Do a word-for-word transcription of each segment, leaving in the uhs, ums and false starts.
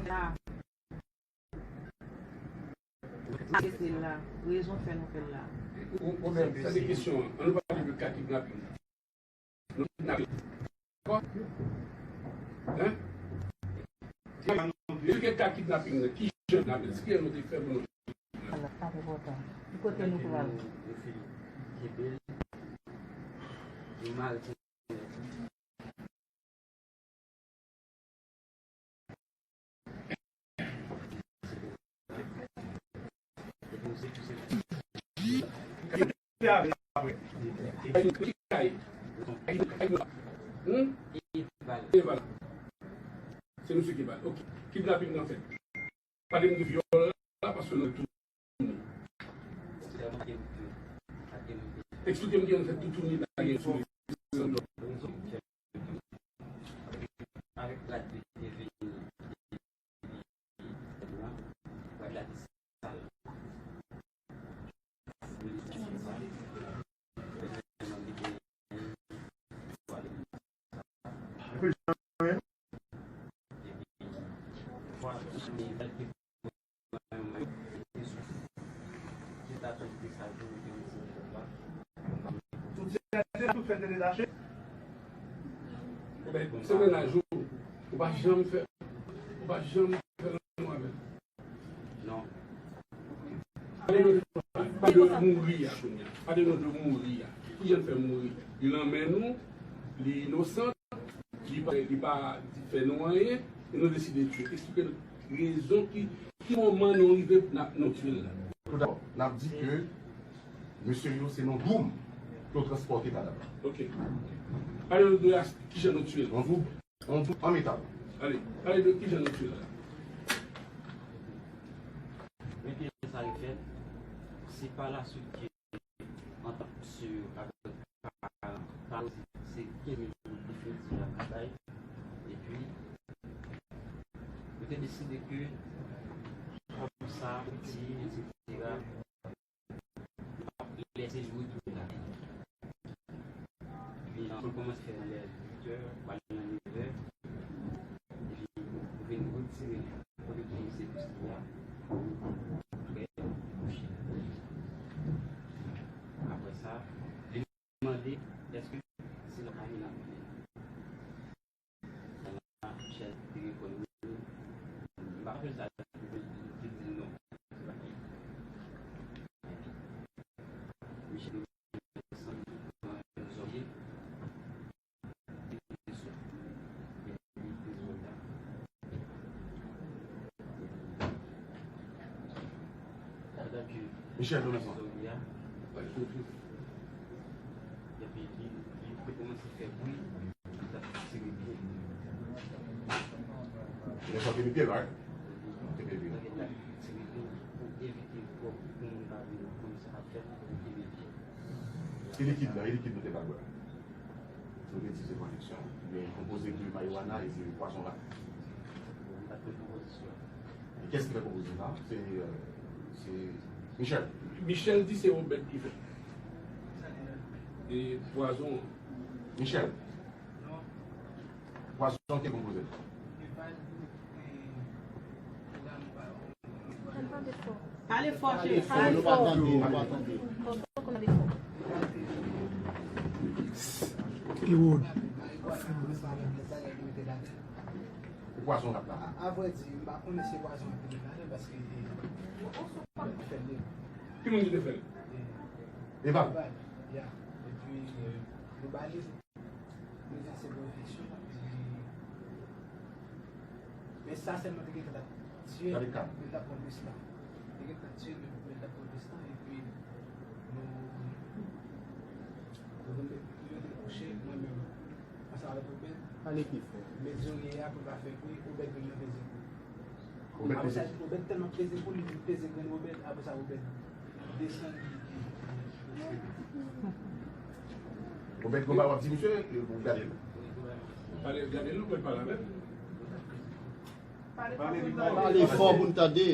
la. Arete l la. Rezon fè nou fè l la. Ou, ou menm, sa se kesyon an. An nou pale de ka kidnaping nan. Nou kidnape. Dakò? Hein? Ki, ki ka kidnaping nan? Ki jan kidnaping? Ki jan nou te fè pou nou kidnape? Ala, sa enpòtan. Ki kote nou pral? Nou fin kenbe l. Nou mare Hmm? Se misye ki ba l. Ok. Kidnaping nan fèt. Pale m de vyòl la, paske nou tou. Eksplike m ki jan fè toutouni la gen sou li. Tout se tout fè te detache. Ou bay bon, se mennaj ou, ou pa janm fè, ou pa janm fè lanmou avè l. Non. Pale nou de, pale de mouri a kounye a. Pale nou de mouri a. Ki jan l fè mouri? Li nan men nou, li inosan, li pa, li pa fè nou anyen, e nou deside tiye. Eksplike nou rezon ki, ki moman nou rive n ap, nou tiye l la. Tout dabò, n ap di ke mesye yo se nan dwoum ke yo transpòte kadavre la. Ok. Pale nou de as-, ki jan nou tiye l. An dwoum. An dwoum, an metal. Ale, pale de ki jan nou tiye l la. Men ki jan sa yo fèt, se pa laswit ke antan ke misye yo avèk pa, pa, se kenz mil goud definitif la pou bay. Epi, yo te deside ke kòb sa, ti, etsetera, lè se jou tou la. Epi, nou kòmanse fè nan lè uit è, pral nan nevè. Epi, nou vin retire li kote ki se plis li a. Apre, kouche. Apre sa, li mande, èske se nan kay la nou ye? Michel te reponn wi. M pa konn sa li di non. Michel te santi zòrye. Michel Jonathan. Epi li, li te kòmanse fè bri, li t ap tire pye. Li t ap tire pye, right? Li t ap tire pye. Li t ap tire pye pou evite pou, pou moun pa vin konn sa k ap fèt, pou evite. E likid la, e likid nou te ba l bwè? Nou te di se pwodiksyon. Li konpoze de marijuana e de pwazon rat. E kiyès ki fè konpozisyon sa? Se, euh, se Michel. Michel di se Obed ki fè. E pwazon. Michel. Pwazon ki konpoze. Pale fò, cheri. Pale fò, nou pa tande, nou pa tande. Pale fò. Pale fò. Pwazon rat la. A, a vrè di, m pa konnen si pwazon rat li te ladan paske, e, fè l. Ki moun ki te fè l? Eval. Eval, ya. Epi, e, nou ba li. Mwen di se bon kesyon. Men sa sèlman te gentan t ap tiye, men l t ap pran plis tan. Te gentan tiye, men l t ap pran plis tan. Epi, nou, nou, nou, nou te kouche, mwen menm, ansanm avèk Obed. Pale pi fò. Men zòrye a pou l pa fè bri, Obed menm nan peze bri. Obed peze. Obed tèlman peze pou li, li peze grenn Obed, apre sa Obed desann. Obed, konba w ap di misye, ou gade l. Pale, gade l, ou pale avè l. Pale fò pou n tande.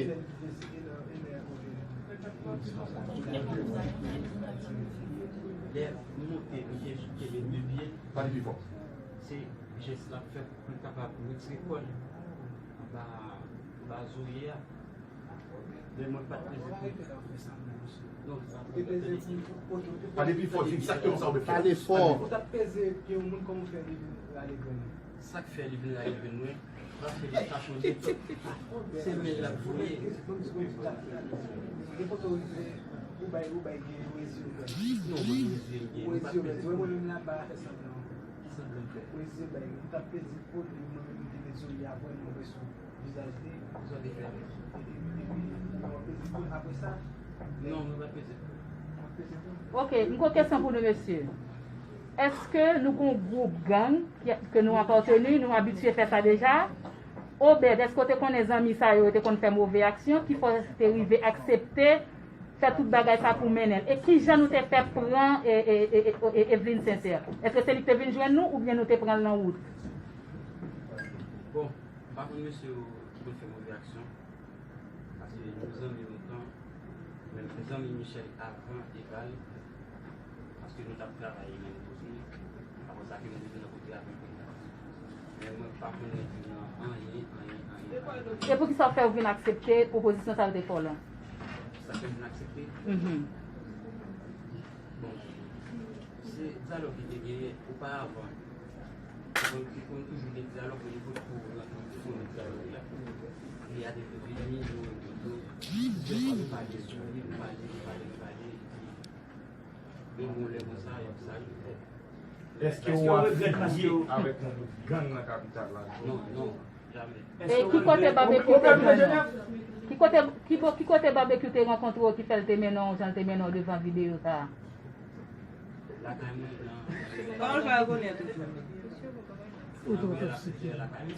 Lè m monte, m te kenbe de pye. Pale pi fò. Se jès la fè pou l kapab retire kò l anba Bazo ye a. Men mwen pa t peze pou. Non, Pale pi fò, di egzakteman sa w vle fè. Pale fò. Ou t ap peze pye yon moun, kòman w fè li vin rale grenn ou? Sa k fè li vin rale grenn mwen? Paske li pa konnen se men l ap voye. Gen kote w rive, ou bay, ou bay gen reziye w bay. Non, mwen reziye m gen. Ou reziye w bay. Wè mwen menm la m pa ka fè sanblan. Ki sanblan m fè? Reziye w bay. Ou t ap peze pye l, mwen menm m te peze pye a, mwen mwen sou vizaj li. Sa w te fè? Epi, epi, ou peze pye l apre sa? Non, mwen pa t peze pye l. W ap peze pye l? Ok, m gon kesyon pou nou mesye. Èske nou gon gwoup gang ke nou apateni, nou abitye fè sa deja? Obed, èske w te konnen zanmi sa yo, yo te konn fè move aksyon, ki fè w te rive aksepte fè tout bagay sa pou mennen l? E kijan nou te fè pran e, e, e, e, e, Evelyne Sincère? Èske se li ki te vin jwenn nou oubyen nou te pran l nan wout? Bon, m pa konn mesye yo ki konn fè move aksyon. Paske nou zanmi lontan, men m zanmi Michel avan Eval, paske nou t ap travay menm kote. Apre sa ke nou te nan kote avèk li la. Men mwen pa konn rete nan anyen, anyen, anyen, anyen. E poukisa w fè w vin aksepte pwopozisyon sa yo te fè w la? Sa fè m vin aksepte? Mhm. Bon, se dyalòg ki te genyen oparavan. Mwen te konn toujou gen dyalòg, men li potko rantre nan dyalòg la. Li a te vini, nou rankontre. Plizyè fwa nou pale sou li, nou pale, nou pale, nou pale. Epi, men bon, lè konsa, y ap sa yo fè. Èske w afilye avèk yon gwoup gang nan kapital la? Non, non, jamè. E ki kote Babekyou te jwenn ou? Ki kote, ki, bo- ki kote Babekyou te rankontre w ki fè l te mennen w jan l te mennen w devan videyo sa a? Lakay mwen nan. Kòman l fè rekonèt ou? Nan Bèl Lapriyè lakay mwen.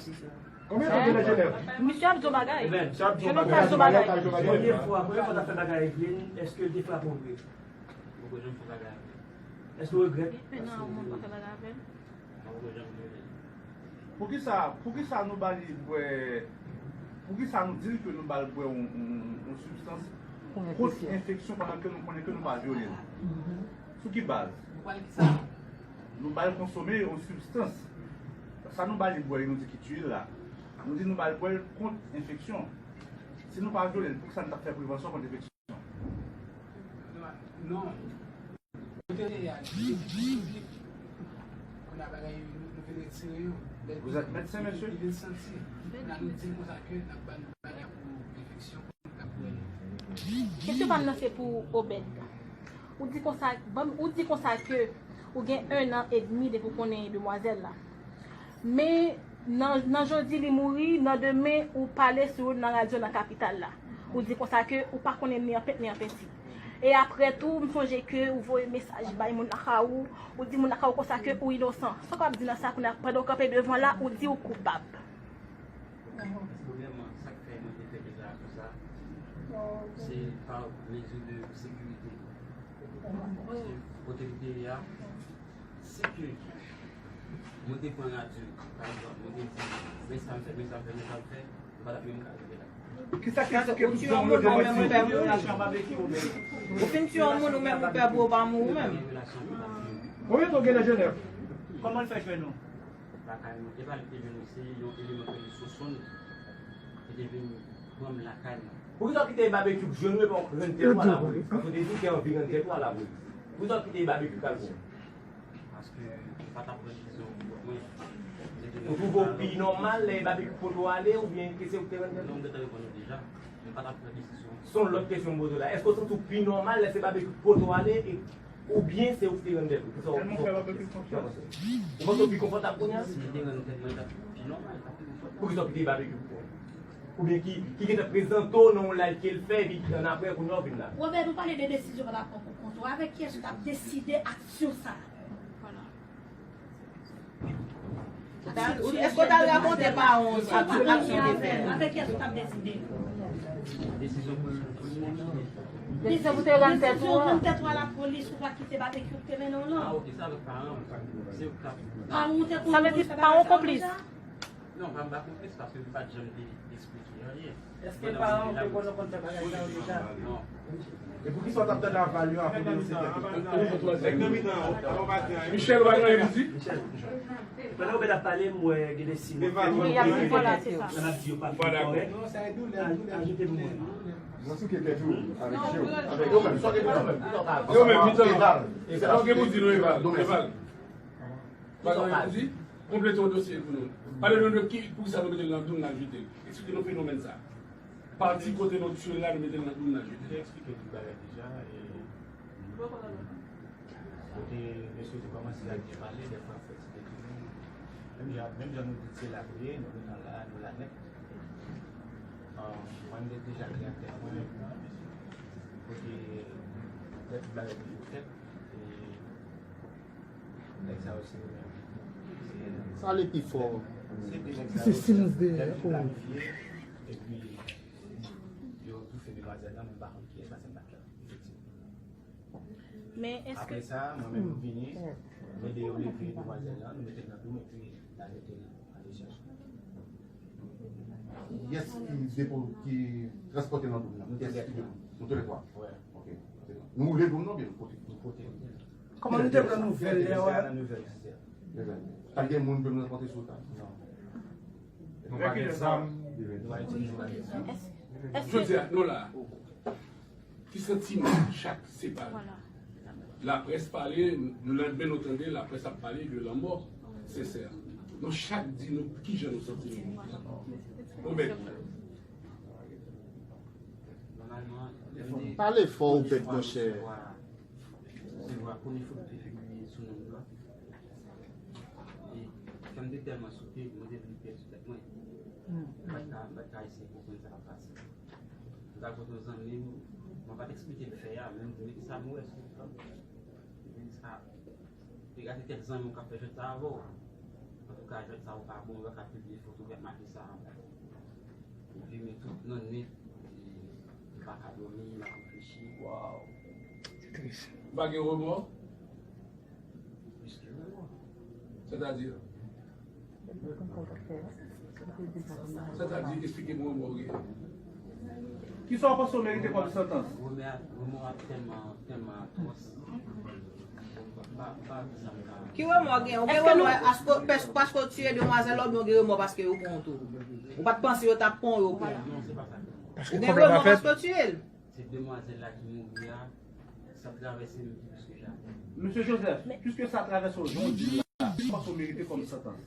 Konbyen tan w gen nan Jenèv? Misye ap di yon bagay. Misye ap di yon Jenòm bagay. sa ap di yon bagay. Ap di yon bagay. Premye fwa, premye fwa w t ap fè bagay avèk li, èske l te frape w vre? Mwen poko janm fè bagay avè l. Èske w regrèt? Penan yon moun pa fè bagay avè l. Mwen poko janm regrèt. Poukisa, poukisa nou ba li bwè, poukisa nou di l ke nou ba l bwè yon, yon, yon sibstans kont enfeksyon pandan ke nou konnen ke nou pa vyole l? Sou ki baz? Nou ba l konsome yon sibstans. Sa nou ba li bwè, nou di ki tye l la. Nou di nou ba l bwè l kont enfeksyon. Si nou pa vyole l, poukisa nou t ap fè prevansyon kont enfeksyon? Non. Nou te reyalize piblik. Kounye a bagay yo, nou vin retire yo. Vous êtes médecin, monsieur? Li vin santi. Kounye a nou di l konsa ke n ap ba l bagay pou enfeksyon, pou l ka pou l. Kesyon pa m nan se pou Obed. Ou di konsa, ban m- ou di konsa ke ou gen ennan edmi depi w konnen demwazèl la. Men nan, nan jodi li mouri, nan demen ou pale sou l nan radyo nan kapital la. Ou di konsa ke ou pa konnen ni an pent ni an penti. E apre tou, m sonje ke ou voye mesaj bay moun lakay ou, ou di moun lakay ou konsa ke ou inosan. Sa w kapab di nan sa kounye a, pandan w kanpe devan la, ou di ou koupab? Premyèman, sa k fè mwen te fè deklarasyon sa, se pa mezi de sekirite. Paske kote m te ye a, si ke mwen te pran radyo, pa egzanp, mwen te di, men sa m fè, men sa m fè, men sa m fè, m pa t ap menm ka rive la. Kisa ki esplike tout zòn yo te mwen di? Ou fin tye yon moun ou menm ou pè pou ou pa mouri ou menm. Konbyen tan w gen nan Jenèv? Kòman l fè jwenn ou? Lakay mwen, e pa li te jwenn mwen, se yon eleman ki rele Sosonn ki te vin pran m lakay mwen. Poukisa w kite Babekyou jwenn ou epi w rann tèt ou a lapolis? Paske w te di w te anvi rann tèt ou a lapolis. Poukisa w kite Babekyou k al pran w? Paske m pa t ap pran desizyon pou kont mwen. Ou twouve w pi nòmal lè Babekyou pote w ale oubyen ke se ou ki te rann tèt ou? Non, m gentan reponn ou deja. M pa t ap pran desizyon. Se yon lòt kesyon m poze w la. Èske w santi w pi nòmal lè se Babekyou ki pote w ale e Oubyen se ou ki te rann tèt ou? Kisa w Tèlman w fè Babekyou konfyans. Ou panse w pi konfòtab kounye a? Si m te rann tèt mwen, l t ap pi nòmal, l t ap pi konfòtab. Poukisa w kite Babekyou pran? Oubyen ki, ki gentan prezante w nan yon live ke l fè, epi annapre kounye a w vin la? Wobè, nou pale de desizyon pa t ap pran pou kont ou. Avèk kiyès ou t ap deside aksyon sa a? Èske w t al rakonte paran w sa, tout aksyon w te fè? Avèk kiyès ou t ap deside? Desizyon pou Desizyon pou te rann tèt ou Desizyon an. Rann tèt ou a lapolis, ou pa kite Babekyou ki te mennen w lan. Ah, ok, sa avèk paran m. Se yo k t ap. Paran w te Sa vle di paran w konplis. Non, Anba konplis paske m pa t janm te eksplike anyen. Èske paran w te konn konn fè bagay sa yo deja? Non. E poukisa w t ap tande aval yo avan de se tèt ou? Michel, w a gen anyen pou di? Pandan Obed ap pale, m wè gen de siy. Wi, y ap di vòlè tèt yo. Nan ap di yo pa fin kòrèk. Ajoute pou mwen. Mwen souke tèt ou avèk je w. Avèk yo menm, sa w gen pou di nou menm. Sa w gen pou di nou, Eval. Eval. Bagay yo di, konplete yon dosye pou nou. Pale nou de ki, poukisa nou mete l nan doum nan jete. Eksplike nou fenomèn sa. Pati kote nou tchwe la, nou mete l nan doum nan jete. Te eksplike tout bagay deja. Kote mesye te kòmanse ak byen pale, dèfwa fè ti detounen. Menm jan, menm jan nou di se la nou ye, nou gentan la, nou la nèt. Mwen m te deja klè ak tèt mwen. Kote lè tout bagay te fèt. Sa ale pi fò. Se silans dèyè. Epi yo toufe demwazèl lan, men m pa konn kiyès paske m pa t la. Men èske. Apre sa, mwen menm m vini, m ede yo leve demwazèl lan, nou mete l nan doum epi n al mete l an dechaj. Kiyès ki depo, ki transpòte nan doum nan? Kiyès ki depo? Nou toulètwa. Ok. Nou woule doum nan oubyen nou pote? Nou pote. Kòman nou te pran nouvèl lè a? Pa t gen moun pou nou rankontre sou ta? Non. Nou pa gen zam. Jodi a, nou la. Ki santiman chak separe? Laprès pale, nou lendmen nou tande laprès ap pale de lanmò Sensè. Nou chak di nou kijan nou santi nou. Obed. Pale fò Obed monchè. Resevwa premye foto ki pibliye sou non m nan. E kè m te tèlman souke, mwen te vin pè sou tèt mwen. M pa t ka, m pa t ka eseye konprann sa k ap pase. M t al kote yon zanmi m, mwen pa t eksplike l fè a, men m di, men kisa m wè sou ekran? Men sa, te gade kèk zanmi w k ap fè jwèt sa avè w. Antouka, jwèt sa yo pa bon, yo pa ka pibliye foto ki ap make sa. Epi men tout nan nèt, li pa ka dòmi, l ap reflechi. Waw. Se tris. Ou pa gen remò? Sètadi? Sètadi, eksplike mwen remò w gen. Kisa w panse w merite kòm santans? Remò a tèlman, tèlman atwòs. Ki remò w gen? Ou gen remò paske w tiye demwazèl la oubyen w gen remò paske yo pran w tou? Ou pa t panse yo t ap pran w, yo pran w? Ou gen remò paske w tiye l? Se demwazèl la ki mouri a, sa travèse m pi plis ke jamè. Mesye Joseph, piske sa travèse w jodi a, ki w panse w merite kòm santans?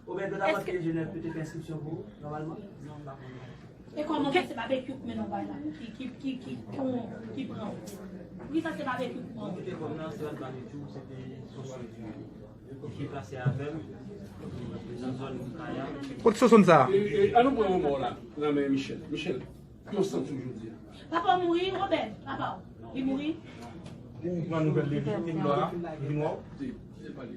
Obed, yo ta mande Jenèf pou te fè enskripsyon pou ou, nòmalman? Non, m pa konnen. E kòman fè se babekyou k mennen w bay la? Ki, ki, ki, ki, ki, ki pran w? Poukisa se babekyou k pran w? Mwen kite kòm nan, se pa t babekyou, se te Soso ki deplase avè m nan zòn Kaya. Kot Soso sa? E, e, ann pran yon mò la nan men Michel. Michel, ki w santi w jodi a? Papa w mouri, Obed, papa w. Li mouri. Ou pran nouvèl de li, li vin la, li vin wè w? Di, di, pale.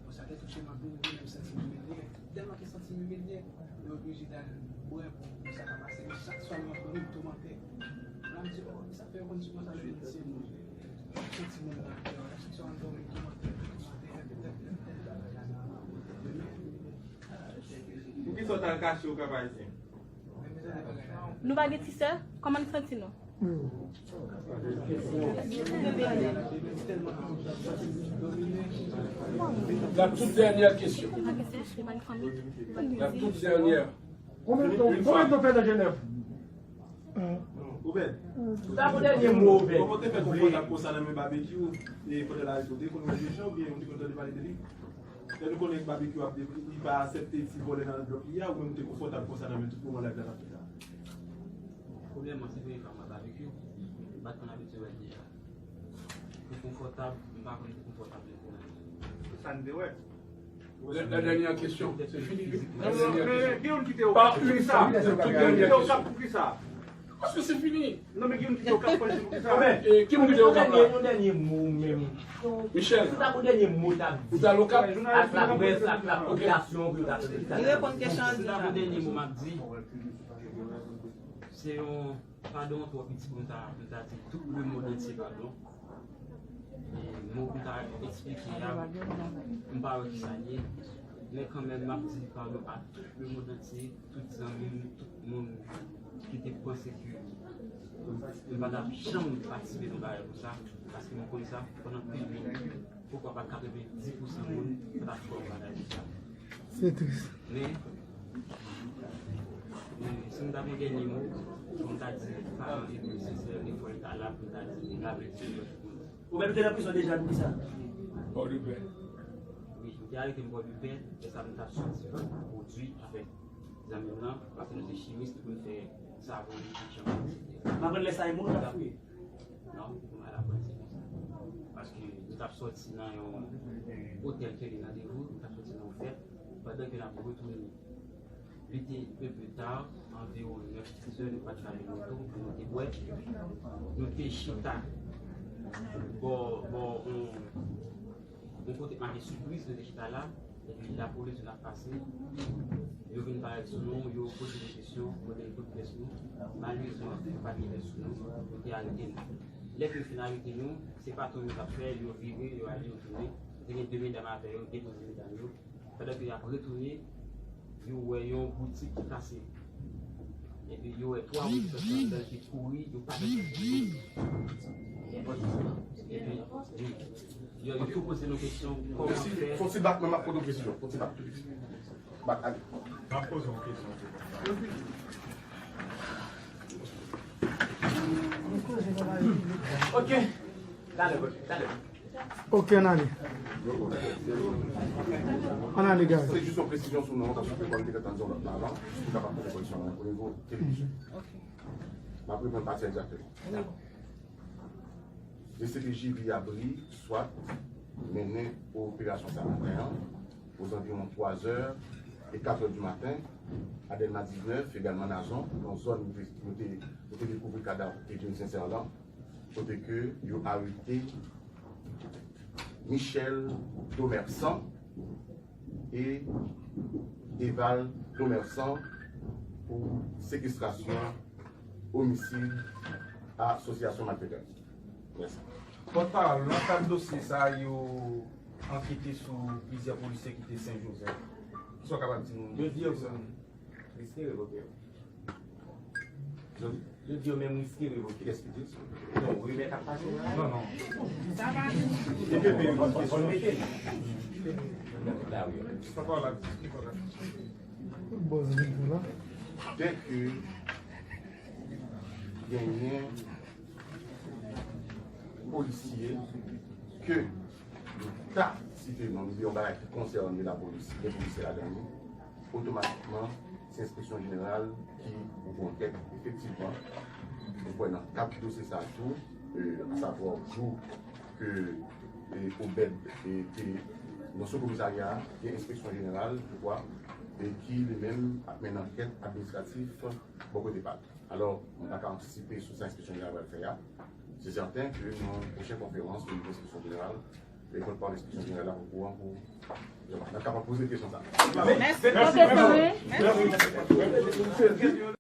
Bon, sa te touche m anpil, mwen menm santi m imilye. Tèlman ke santi m imilye, mwen oblije t al bwè pou, pou sa pa pase. Men chak swa m rankontre, m toumante. Mwen m di, oh, sa fè yo konn sou mwen sa, jwenn se moun. Santi moun nan kè, chak swa m dòmi, m toumante, m toumante, tèt, tèt, tèt, tèt. Poukisa w t al kache w Kap Ayisyen? Nou pa gen ti sè? Kòman n santi nou? La toute dernière question. La toute dernière. Konbyen tan w fè nan Jenèf? Obed. Sa pou dènye mo, Obed. Kòman w te fè konfòtab konsa nan men Babekyou? E pandan l al, ou te konn wè Dejan oubyen ou te konn tande pale de li? Lè nou konnen Babekyou ap, li pa aksepte ti vòlè nan anvlòp li a, ou menm ou te konfòtab konsa nan men tout moman live la n ap fè a? Premyèman, se premye fwa m wè Babekyou. M pa t konn abitye wè l deja. Pou konfòtab, m pa konn pou konfòtab li pou mwen. Se sa n te wè. La, la dernière question, c'est fini. Non, non, non, non, gen youn ki te okap pou kisa? Gen youn ki te okap pou kisa? Paske se fini. Non, men gen youn ki te okap pou kisa? Ki moun ki te okap la? Yon dènye mo menm. Michel, ou ta pou dènye mo ta di. Ou ta lokap? Ak laprès, ak lapopilasyon pou yo ta tande sa. Li reponn kesyon an. Sa pou dènye mo m ap di. Se yon padon twò piti pou m ta, pou m ta di tout lemonn antye padon. E mo m ta eksplike a, m pa wè ki sa l ye, men kanmenm, m ap di padon a tout lemonn antye, tout zanmi m, tout moun ki te panse ke m pa t ap janm patisipe nan bagay konsa, paske m konn sa, pandan pil moun, poukwa pa katrevenndis pousan moun, pa t ap kwè nan bagay konsa. Se tris. Men, men, si m ta gen dènye mo, fò m ta di paran epi sè Sèl, fò l ta la pou l ta di, "Lave ti lòt moun." Ou menm te nan prizon deja, poukisa? Pòdepè. Wi, yo te arete m Pòdepè, e sa m t ap sòti pwodui avèk zanmi m lan, paske nou se chimis, nou konn fè savon, nou te fè chanpay, etsetera. M aprann lè sa e moun ou t ap fouye? Non, m al aprann se konsa. Paske nou t ap sòti nan yon otèl ke li nan Devou, nou t ap sòti nan yon fèt, pandan ke n ap retounen. Li te enpe ta, anviwon nèf, dis è, nou pa t ka jwenn moto pou nou te bwè. Nou te chita bò, bò, yon, yon kote k make Sipriz, nou te chita la, epi lapolis vin ap pase. Yo vin parèt sou nou, yo poze nou kesyon, mande n kote pyès nou. Malerezman, yo pa t gen pyès sou nou, yo te arete nou. Lè ke yo fin arete nou, se patwon yo t ap fè, yo vire, yo ale, yo tounen. Te gen de medam avè yo, depoze medam yo. Pandan ke y ap retounen, yo wè yon boutik ki kase. Epi yo wè twa moun ki sòti anndan ki kouri, yo pa t. Epi, wi. Yo, yo tou poze nou kesyon, kòman fè? Fon ti bak, men m ap poze yon kesyon. Fon ti bak tou piti. Bak, ale. M ap poze yon kesyon. Ok. Talè, talè. Ok, ann ale. Ann ale, guys. Se jis yon presizyon sou non an, paske kòm te gentan di yon lòt avan, pou kapab poze kondisyon nan o nivo televizyon. M ap reponn pati egzakteman. D C P J V Abri, swat, mennen operasyon sa maten an, ozanviwon twa zè e kat è di maten, a Dèlma diznèf, egalman Nazon, yon zòn nou te, nou te, nou te dekouvri kadav Edwin Sincère lan, kote ke yo arete Michel Domersan e Eval Domersan pou sekestrasyon, omisid, asosyasyon malfetè. Mèsi. Pòtpawòl, nan kad dosye sa a, yo ankete sou plizyè polisye ki te Sen Jozèf. Kisa w kapab di nou? Yo di yo riske revoke yo. Yo di yo menm riske revoke. Kiyès ki di sa? Non, rimè k ap pase la. Non, non. Sa va vini. Yo mete l. Sa pa la. Bòz vin pou la. Dèke genyen polisye ke nou ta site non, nou di yon bagay ki konsène lapolis, gen polisye ladan li, otomatikman, se enspeksyon jeneral ki ouvri ankèt. Efektivman, nou kwè nan kad dosye sa a tou, e, asavwa jou ke, e, Obed, e, te nan sou komisarya a, gen enspeksyon jeneral, je crois, e ki li menm ap mennen ankèt administratif bò kote pa l. Alò, m pa ka antisipe sou sa enspeksyon jeneral pral fè a. Se sèten ke nan pwochen konferans, nou gen enspeksyon jeneral, e pòtpawòl enspeksyon jeneral la okouran pou n ap kapab poze kesyon sa a. Mèsi, pwofesè. Mèsi.